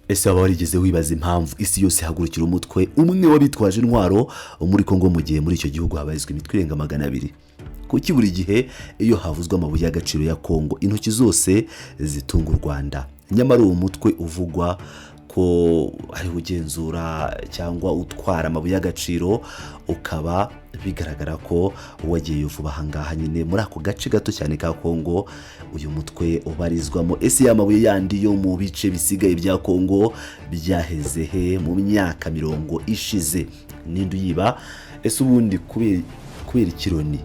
Ese waba warigeze wibaza impamvu isi yose ihagurukira umutwe umwe w'abitwaje intwaro muri Kongo, mu gihe muri icyo gihugu habarizwa imitwe irenga 200? Kuki buri gihe iyo havuzwe amabuye y'agaciro ya Kongo intoki zose zitunga u Rwanda, nyamara uwo mutwe uvugwa ko ari ugenzura cyangwa utwara amabuye y'agaciro ukaba bigaragara ko wagiye vuba ahangaha nyine muri ako gace gato cyane ka Kongo uyu mutwe ubarizwamo? Ese ya mabuye yandi yo mu bice bisigaye bya Kongo byaheze he mu myaka 40 ishize? Ninde uyiba? Ese ubundi kubera ikironi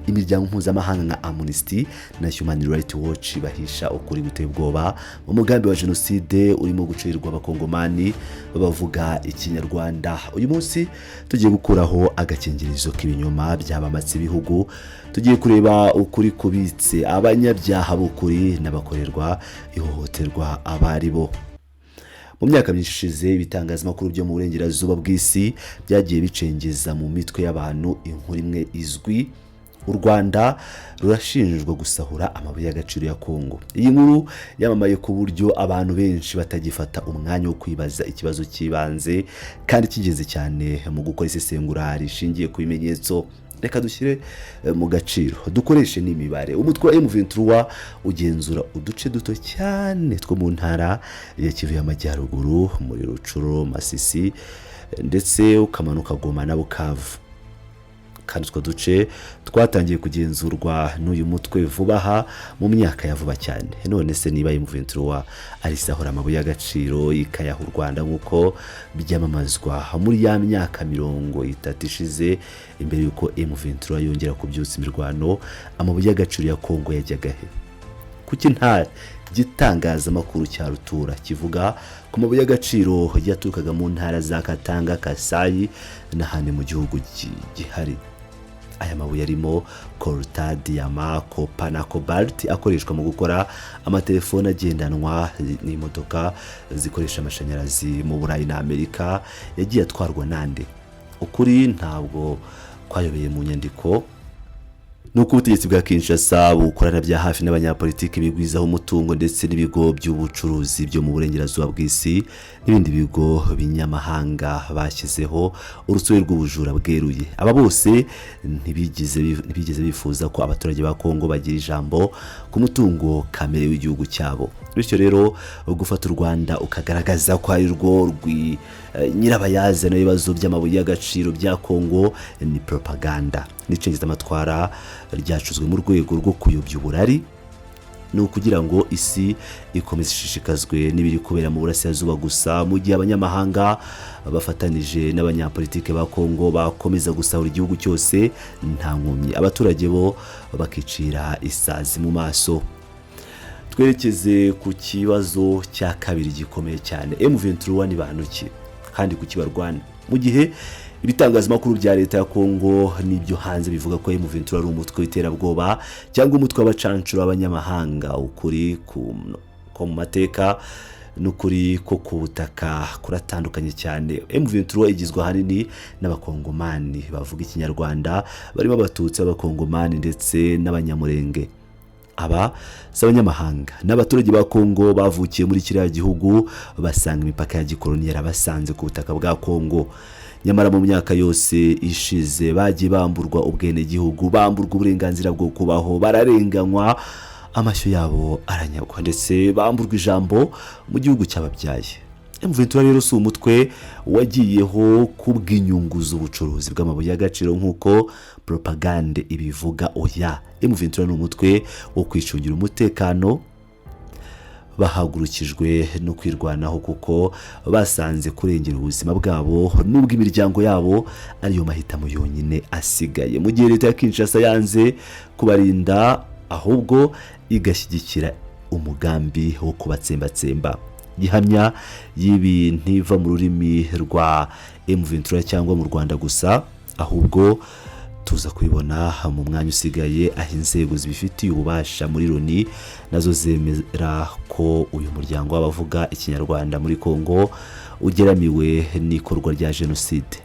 imiryango mpuzamahanga nka Amnesty na Human Rights Watch bahisha ukuri guteye ubwoba mu mugambi wa jenoside urimo gucurirwa Abakongomani bavuga Ikinyarwanda? Uyu munsi tugiye gukuraho agakingirizo k'ibinyoma byabambatse ibihugu. Tugiye kureba ukuri kubitse, abanyabyaha b'ukuri n'abakorerwa ihohoterwa abari bo. Mu myaka myinshi ishize, ibitangazamakuru byo mu burengerazuba bw'isi byagiye bicengeza mu mitwe y'abantu inkuru imwe izwi: u Rwanda rurashinjwa gusahura amabuye y'agaciro ya Kongo. Iyi nkuru yamamaye ku buryo abantu benshi batagifata umwanya wo kwibaza ikibazo cy'ibanze kandi cy'ingenzi cyane mu gukora isesengura rishingiye ku bimenyetso. Reka dushyire mu gaciro, dukoreshe n'imibare. Umutwe wa M23 ugenzura uduce duto cyane two mu ntara ya Kivu y'Amajyaruguru, muri Rutshuru, Masisi, ndetse ukamanuka Goma na Bukavu. Kandi utwo duce twatangiye kugenzurwa n'uyu mutwe vuba aha, mu myaka ya vuba cyane. None se niba M23 arisahura amabuye y'agaciro ikayaha u Rwanda nk'uko byamamazwa, muri ya myaka 30 ishize imbere y'uko M23 yongera kubyutsa imirwano, amabuye y'agaciro ya Kongo yajyaga he? Kuki nta gitangazamakuru cya rutura kivuga ku mabuye y'agaciro yaturukaga mu ntara za Katanga, Kasayi n'ahandi mu gihugu gihari? Aya mabuye arimo coltan, diyama, copper na cobalt akoreshwa mu gukora amatelefone agendanwa n'imodoka zikoresha amashanyarazi mu Burayi na Amerika yagiye atwarwa nande? Ukuri ntabwo kwayobeye mu nyandiko. Nuko ubutegetsi bwa Kinshasa bukorana bya hafi n'abanyapolitiki bigwizaho umutungo ndetse n'ibigo by'ubucuruzi byo mu burengerazuba bw'isi n'ibindi bigo binyamahanga bashyizeho urusobe rw'ubujura bweruye. Aba bose ntibigeze bifuza ko abaturage ba Kongo bagira ijambo ku mutungo kamere w'igihugu cyabo. Bityo rero, gufata u Rwanda ukagaragaza ko ari rwo nyirabayazana w'ibibazo by'amabuye y'agaciro bya Kongo ni propaganda n'icengezamatwara ryacuzwe mu rwego rwo kuyobya uburari. Ni ukugira ngo isi ikomeze ishishikazwe n'ibiri kubera mu burasirazuba gusa, mu gihe abanyamahanga bafatanije n'abanyapolitike ba Kongo bakomeza gusahura igihugu cyose nta nkomyi, abaturage bo bakicira isazi mu maso. Twerekeze ku kibazo cya kabiri gikomeye cyane: M23 ni bantu ki kandi kuki barwana? Mu gihe ibitangazamakuru bya leta ya Kongo n'ibyo hanze bivuga ko M23 ari umutwe w'iterabwoba cyangwa umutwe w'abacancuro b'abanyamahanga, ukuri ko mu mateka n'ukuri ko ku butaka kuratandukanye cyane. M23 igizwe ahanini n'Abakongomani bavuga Ikinyarwanda, barimo Abatutsi b'Abakongomani ndetse n'Abanyamurenge. Aba si abanyamahanga, ni abaturage ba Kongo bavukiye muri kiriya gihugu, basanga imipaka ya gikoloni yarabasanze ku butaka bwa Kongo. Nyamara mu myaka yose ishize bagiye bamburwa ubwenegihugu, bamburwa uburenganzira bwo kubaho, bararenganywa, amashyo yabo aranyagwa, ndetse bamburwa ijambo mu gihugu cyababyaye. M23 rero si umutwe wagiyeho kubw'inyungu z'ubucuruzi bw'amabuye y'agaciro nk'uko propagande ibivuga. Oya, M23 ni umutwe wo kwicungira umutekano. Bahagurukijwe no kwirwanaho kuko basanze kurengera ubuzima bwabo n'ubw'imiryango yabo ariyo mahitamo yonyine asigaye, mu gihe leta ya Kinshasa yanze kubarinda, ahubwo igashyigikira umugambi wo kubatsembatsemba. Gihamya y'ibi ntiva mu rurimi rwa M23 cyangwa mu Rwanda gusa, ahubwo tuza kubibona mu mwanya usigaye, aho inzego zibifitiye ububasha muri Loni nazo zemera ko uyu muryango w'abavuga Ikinyarwanda muri Kongo ugeramiwe n'ikorwa rya jenoside.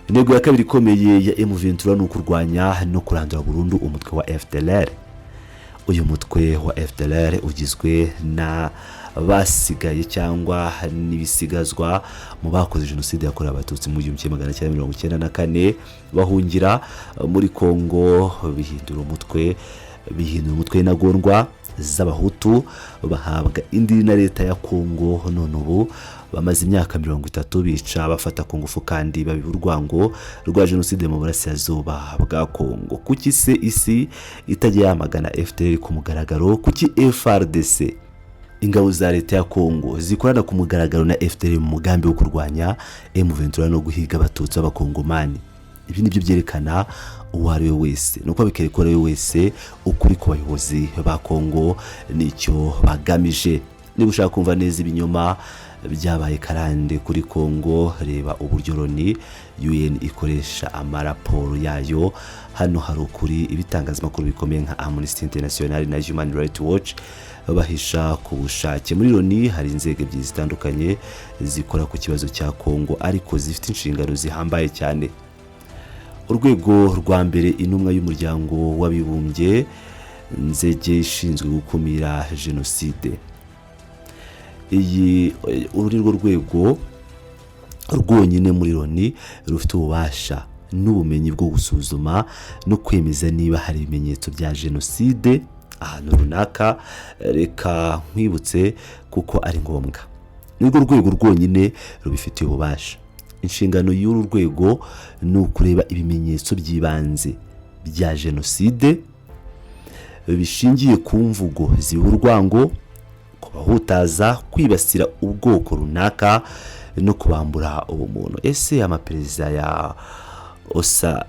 Intego ya kabiri ikomeye ya M23 ni ukurwanya no kurandura burundu umutwe wa FDLR. Uyu mutwe wa FDLR ugizwe na basigaye cyangwa n'ibisigazwa mu bakoze Jenoside yakorewe Abatutsi mu 1994, bahungira muri Kongo, bihindura umutwe w'intagondwa z'Abahutu, bahabwa indi na Leta ya Kongo. None ubu bamaze imyaka 30 bica, bafata ku ngufu kandi babiba urwango rwa jenoside mu burasirazuba bwa Kongo. Kuki se isi itajya yamagana FDLR ku mugaragaro? Kuki FARDC, ingabo za Leta ya Kongo, zikorana ku mugaragaro na FDLR mu mugambi wo kurwanya M23 no guhiga Abatutsi b'Abakongomani? Ibi nibyo byerekana uwo ari we wese, ni uko bikereka uwo ari we wese ukuri ku bayobozi ba Kongo n'icyo bagamije. Niba ushaka kumva neza ibinyoma byabaye karande kuri Kongo, reba uburyo Loni, UN, ikoresha amaraporo yayo. Hano hari ukuri ibitangazamakuru bikomeye nka Amnesty International na Human Rights Watch bahisha ku bushake. Muri Loni hari inzego ebyiri zitandukanye zikora ku kibazo cya Kongo, ariko zifite inshingano zihambaye cyane. Urwego rwa mbere, intumwa y'Umuryango w'Abibumbye nzege ishinzwe gukumira jenoside. Iyi, uru ni rwo rwego rwonyine muri Loni rufite ububasha n'ubumenyi bwo gusuzuma no kwemeza niba hari ibimenyetso bya jenoside ahantu runaka. Reka nkwibutse kuko ari ngombwa: nirwo rwego rwonyine rubifitiye ububasha. Inshingano y'uru rwego ni ukureba ibimenyetso by'ibanze bya jenoside bishingiye ku mvugo ziba urwango, kubahutaza, kwibasira ubwoko runaka no kubambura ubumuntu. Ese amaperereza ya OSA,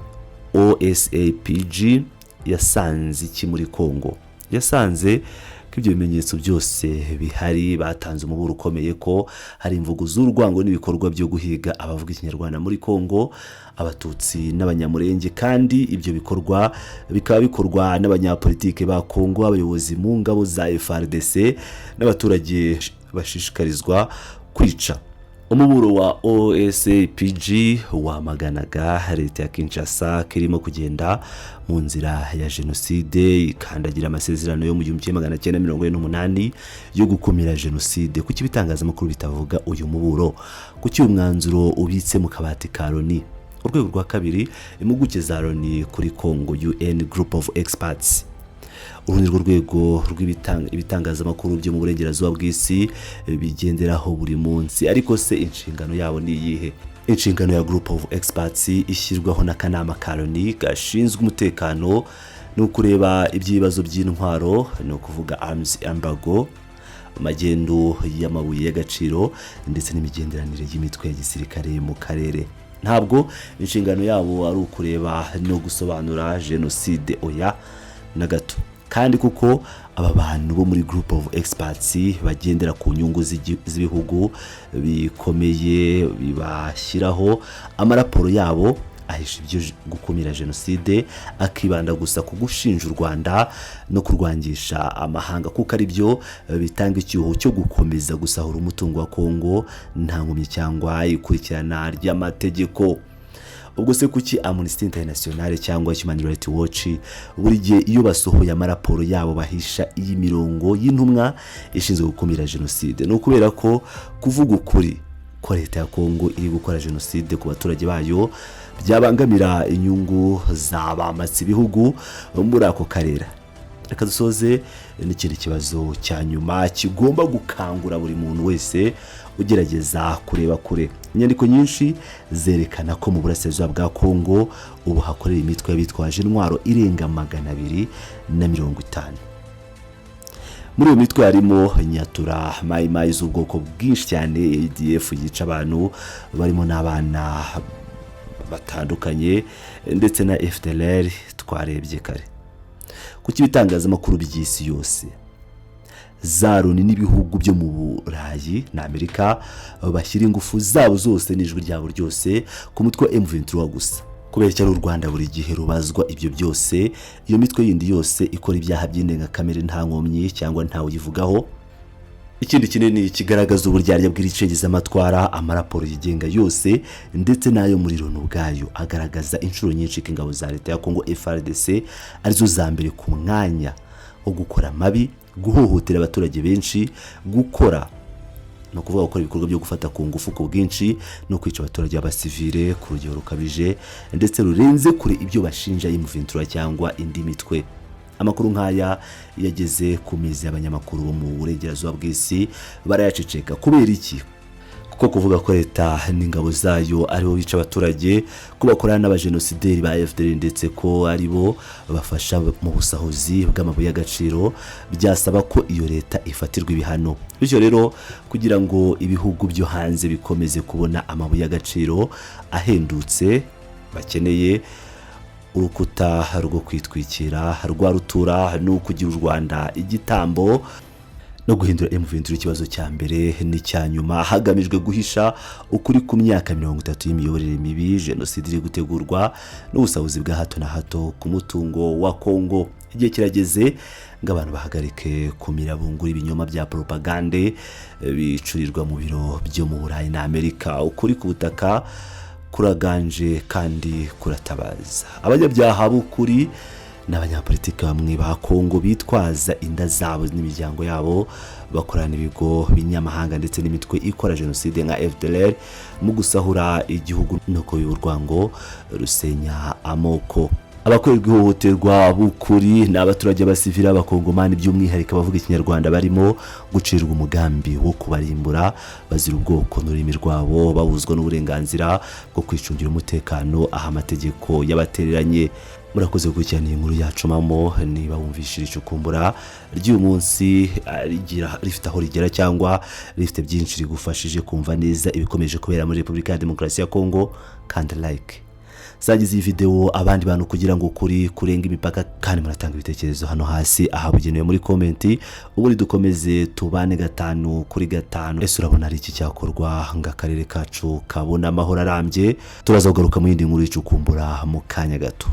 OSAPG, yasanze iki muri Congo? Yasanze ko ibyo bimenyetso byose bihari. Batanze umuburo ukomeye ko hari imvugo z'urwango n'ibikorwa byo guhiga abavuga Ikinyarwanda muri Congo, Abatutsi n'Abanyamurenge, kandi ibyo bikorwa bikaba bikorwa n'abanyapolitike ba Congo, abayobozi mu ngabo za FARDC n'abaturage bashishikarizwa kwica. Umuburo wa OSAPG wamaganaga Leta ya Kinshasa ko irimo kugenda mu nzira ya jenoside, ikandagira amasezerano yo mu 1948 yo gukumira jenoside. Kuki ibitangazamakuru bitavuga uyu muburo? Kuki uyu mwanzuro ubitse mu kabati ka Loni? Urwego rwa kabiri, impuguke za Loni kuri Congo, UN Group of Experts. Uru ni rwo rwego rw'ibitangazamakuru byo mu burengerazuba bw'isi bigenderaho buri munsi. Ariko se inshingano yabo ni iyihe? Inshingano ya Group of Experts, ishyirwaho n'akanama ka Loni gashinzwe umutekano, ni ukureba iby'ibibazo by'intwaro, ni ukuvuga arms embargo, magendu y'amabuye y'agaciro ndetse n'imigenderanire y'imitwe ya gisirikare mu karere. Ntabwo inshingano yabo ari ukureba no gusobanura jenoside, oya na gato. Kandi kuko aba bantu bo muri Group of Experts bagendera ku nyungu z'ibihugu bikomeye bibashyiraho, amaraporo yabo ahisha ibyo gukumira jenoside, akibanda gusa ku gushinja u Rwanda no kurwangisha amahanga, kuko ari byo bitanga icyuho cyo gukomeza gusahura umutungo wa Kongo nta nkomyi cyangwa ikurikirana ry'amategeko. Ubwo se kuki Amnesty International cyangwa Human Rights Watch buri gihe iyo basohoye amaraporo yabo bahisha iyi mirongo y'intumwa ishinzwe gukumira jenoside? Ni ukubera ko kuvuga ukuri ko Leta ya Kongo iri gukora jenoside ku baturage bayo byabangamira inyungu za bamatse ibihugu muri ako karere. Reka dusoze n'ikindi kibazo cya nyuma kigomba gukangura buri muntu wese ugerageza kureba kure. Inyandiko nyinshi zerekana ko mu burasirazuba bwa Kongo ubu hakorera imitwe y'abitwaje intwaro irenga 250. Muri iyo mitwe harimo Nyatura, Mayimayi z'ubwoko bwinshi cyane, ADF yica abantu barimo n'abana batandukanye, ndetse na FDLR twarebye kare. Kuki ibitangazamakuru by'isi yose, za Loni n'ibihugu byo mu Burayi na Amerika bashyira ingufu zabo zose n'ijwi ryabo ryose ku mutwe wa M23 gusa? Kubera icyo ari u Rwanda buri gihe rubazwa ibyo byose, iyo mitwe yindi yose ikora ibyaha by'indengakamere nta nkomyi cyangwa ntawe uyivugaho? Ikindi kinini kigaragaza uburyarya bw'iricengezamatwara: amaraporo yigenga yose ndetse n'ayo muri Loni ubwayo agaragaza inshuro nyinshi ko ingabo za Leta ya Kongo, FARDC, arizo za mbere ku mwanya wo gukora amabi, guhohotera abaturage benshi, gukora, ni ukuvuga gukora ibikorwa byo gufata ku ngufu ku bwinshi no kwica abaturage b'abasivile ku rugero rukabije ndetse rurenze kure ibyo bashinja M23 cyangwa indi mitwe. Amakuru nk'aya yageze ku meza y'abanyamakuru bo mu burengerazuba bw'isi barayaceceka. Kubera iki? Kuko kuvuga ko leta n'ingabo zayo aribo bica abaturage, ko bakorana n'abajenosideri ba FDLR, ndetse ko aribo bafasha mu busahuzi bw'amabuye y'agaciro, byasaba ko iyo leta ifatirwa ibihano. Bityo rero, kugira ngo ibihugu byo hanze bikomeze kubona amabuye y'agaciro ahendutse bakeneye, urukuta rwo kwitwikira rwa rutura ni ukugira u Rwanda igitambo no guhindura M23 ikibazo cya mbere n'icya nyuma, hagamijwe guhisha ukuri ku myaka 30 y'imiyoborere mibi, jenoside iri gutegurwa n'ubusahuzi bwa hato na hato ku mutungo wa Kongo. Igihe kirageze ngo abantu bahagarike kumira bungura ibinyoma bya propagande bicurirwa mu biro byo mu Burayi na Amerika. Ukuri ku butaka kuraganje kandi kuratabaza. Abanyabyaha b'ukuri n'abanyapolitiki bamwe ba Kongo bitwaza inda zabo n'imiryango yabo, bakorana ibigo binyamahanga ndetse n'imitwe ikora jenoside nka FDLR mu gusahura igihugu no kubiba urwango rusenya amoko. Abakorerwa ihohoterwa b'ukuri ni abaturage b'abasivili b'Abakongomani, by'umwihariko abavuga Ikinyarwanda, barimo gucirwa umugambi wo kubarimbura bazira ubwoko n'ururimi rwabo, babuzwa n'uburenganzira bwo kwicungira umutekano aho amategeko yabatereranye. Murakoze gukurikirana iyi nkuru yacu mamo. Niba wumvishije icukumbura ry'uyu munsi rigira rifite aho rigera cyangwa rifite byinshi rigufashije kumva neza ibikomeje kubera muri Repubulika ya Demokarasi ya Kongo, kanda like, sangiza iyi videwo abandi bantu kugira ngo ukuri kurenga imipaka, kandi muratanga ibitekerezo hano hasi ahabugenewe muri comment, ubundi dukomeze tubane gatanu kuri gatanu. Ese urabona ari iki cyakorwa ngo akarere kacu kabona amahoro arambye? Turaza kugaruka mu yindi nkuru y'icukumbura mu kanya gato.